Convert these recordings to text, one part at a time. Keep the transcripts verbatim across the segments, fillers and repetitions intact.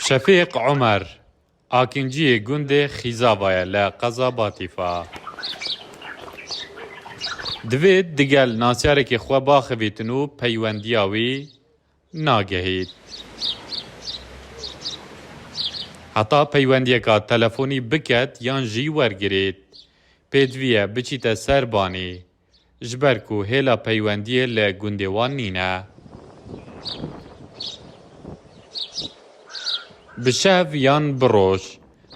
Şefîq Omer, akinciyê gundê Xîzava ye li qeza Batîfa. Divê digel nasyarekê xwe baxivîtin û peywendiya wî nagehît. Heta peywendiyeka telefonî biket yan jî wergirêt, pêdivî ye biçîte ser banî, ji ber ku hêla peywendiyê li gundê wan nîne. Bi şev yan bi roj,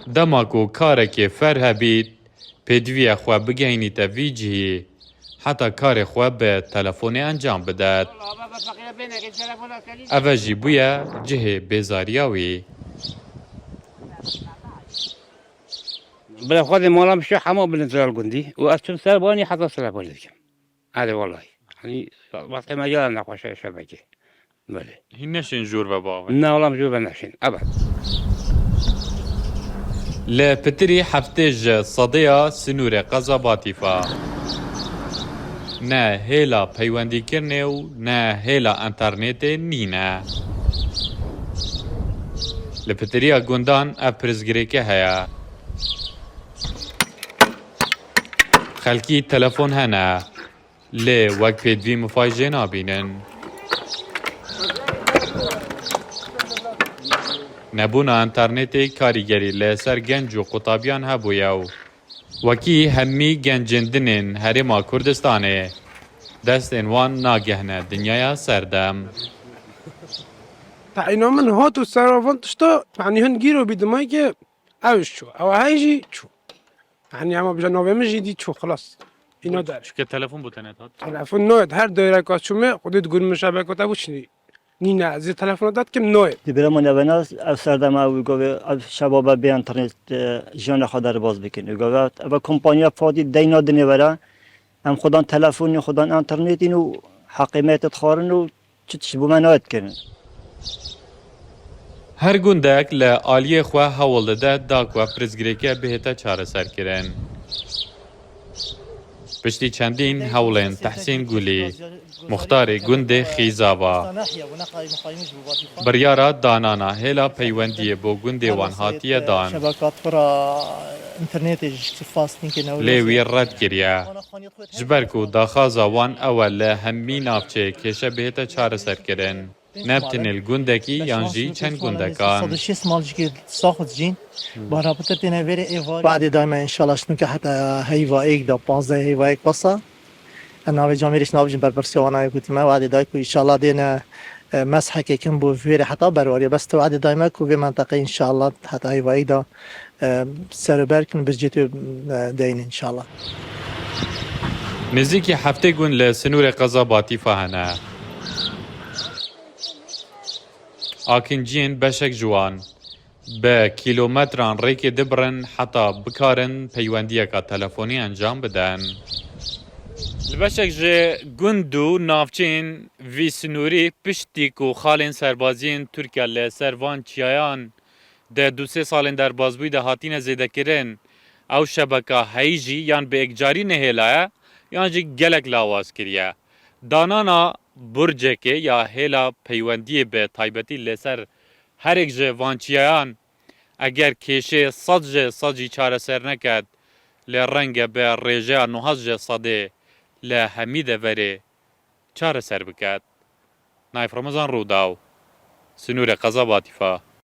dema ku karekê fer hebît, pêdivî ye xwe bigehînîte vî cihî, heta karê xwe bi telefonê encam bidet. Eve jî bûye cihê bêzariya wî. Bila xwedê mala min şe hema bilind li gundî û ez çim ser banî heta sila polî dikim. Erê wellahî. Yanî, wextê me ya nexweşe şebekê. Belê. Hîn neşên jûr ve bavê? Ne, wela em jûr ve neşên. Ebed. Li pitirî heftê ji sedê ya sinûrê qeza Batîfa ne hêla peywendîkirinê û ne hêla înternetê nîne. Li pitiriya gundan ev pirsgirêke heye. Xelkî telefon hene. Lê wek pêdivî mifay jê nabînin. Nebûna înternetê karîgerî li ser genc û qutabiyan hebûye û wekî hemî gencên din ên Herêma Kurdistanê destên wan nagehne dinyaya serdem. Tayîna min hat û sera van tişta, yanî hin gîro bî dimay ki ew ji çû, ew hey jî çû. Yanî hema bija navê min jî dî çû, xilas. Îna der. Çike telefon bû tenet hat. Telefon noyet. Her daireka çûme, xwedê digur min şebeke te bû çinî. Nîne, ez ê telefona te dikim noyet. Di bira min evena ev serdema ew gove ev şebaba bê internet, e, jiyana xwe derbaz bikin. Û gove eve kompanya Fadî deyna dinê were. Em xudan telefonî, xudan internetîn û heqî me te dixwarin û çi tişt bû me nayet kirin. Her gundek li aliyê xwe hewl dide da ku ev pirsgirêke bihête çareserkirin. Piştî çendîn hewlên Tehsîn Gulî, muxtarê gundê Xîzava, biryara danana hêla peywendiyê bo gundê wan hatiye dan. Lê wî red kiriye. Ji ber ku daxwaza wan ew e li hemî navçeyê kêşe bihête çareserkirin. Ne bi tenê li gundekî yan jî çend gundekan. Sedê şêst mal jî sax û dijîn. Bara pitir têne vêrê êvarî. Wadê dayme înşallah ji nûke heta heyva êk de, panzdeh heyva êk pasa. Em navê camêrî ji nav jin berpirsiya wana yê gotî me. Wadê dayê ku înşallah dêne, e, meshekê kin bo vêrê heta berwarî. Bes tu wadê dayme ku vê menteqê înşallah heta heyva êk de, e, serober kin, bircê tu, e, deynin înşallah. Nêzîkî heftê gund li sinûrê qeza Batîfa hene. Akinciyên beşek ji wan bi kîlometran rêkê dibirin heta bikarin peywendiyeka telefonî encam bidin. Li beşek ji gund û navçeyên vî sinûrî piştî ku xalên serbaziyên Tirkiye li ser van çiyayan di du sê salên derbazbûyî de hatine zêdekirin, ew şebeka heyî jî yan bi êkcarî nehêlaye yan jî gelek lawaz kiriye. Danana burcekê ya hêla peywendiyê bi taybetî li ser herêk ji van çiyayan, eger kêşê sed ji sed jî çareser neket, lê renge bi rêjeya newhed ji sedê li hemî deverê çareser biket. Naif Ramazan, Rûdaw, sinûrê qeza Batîfa.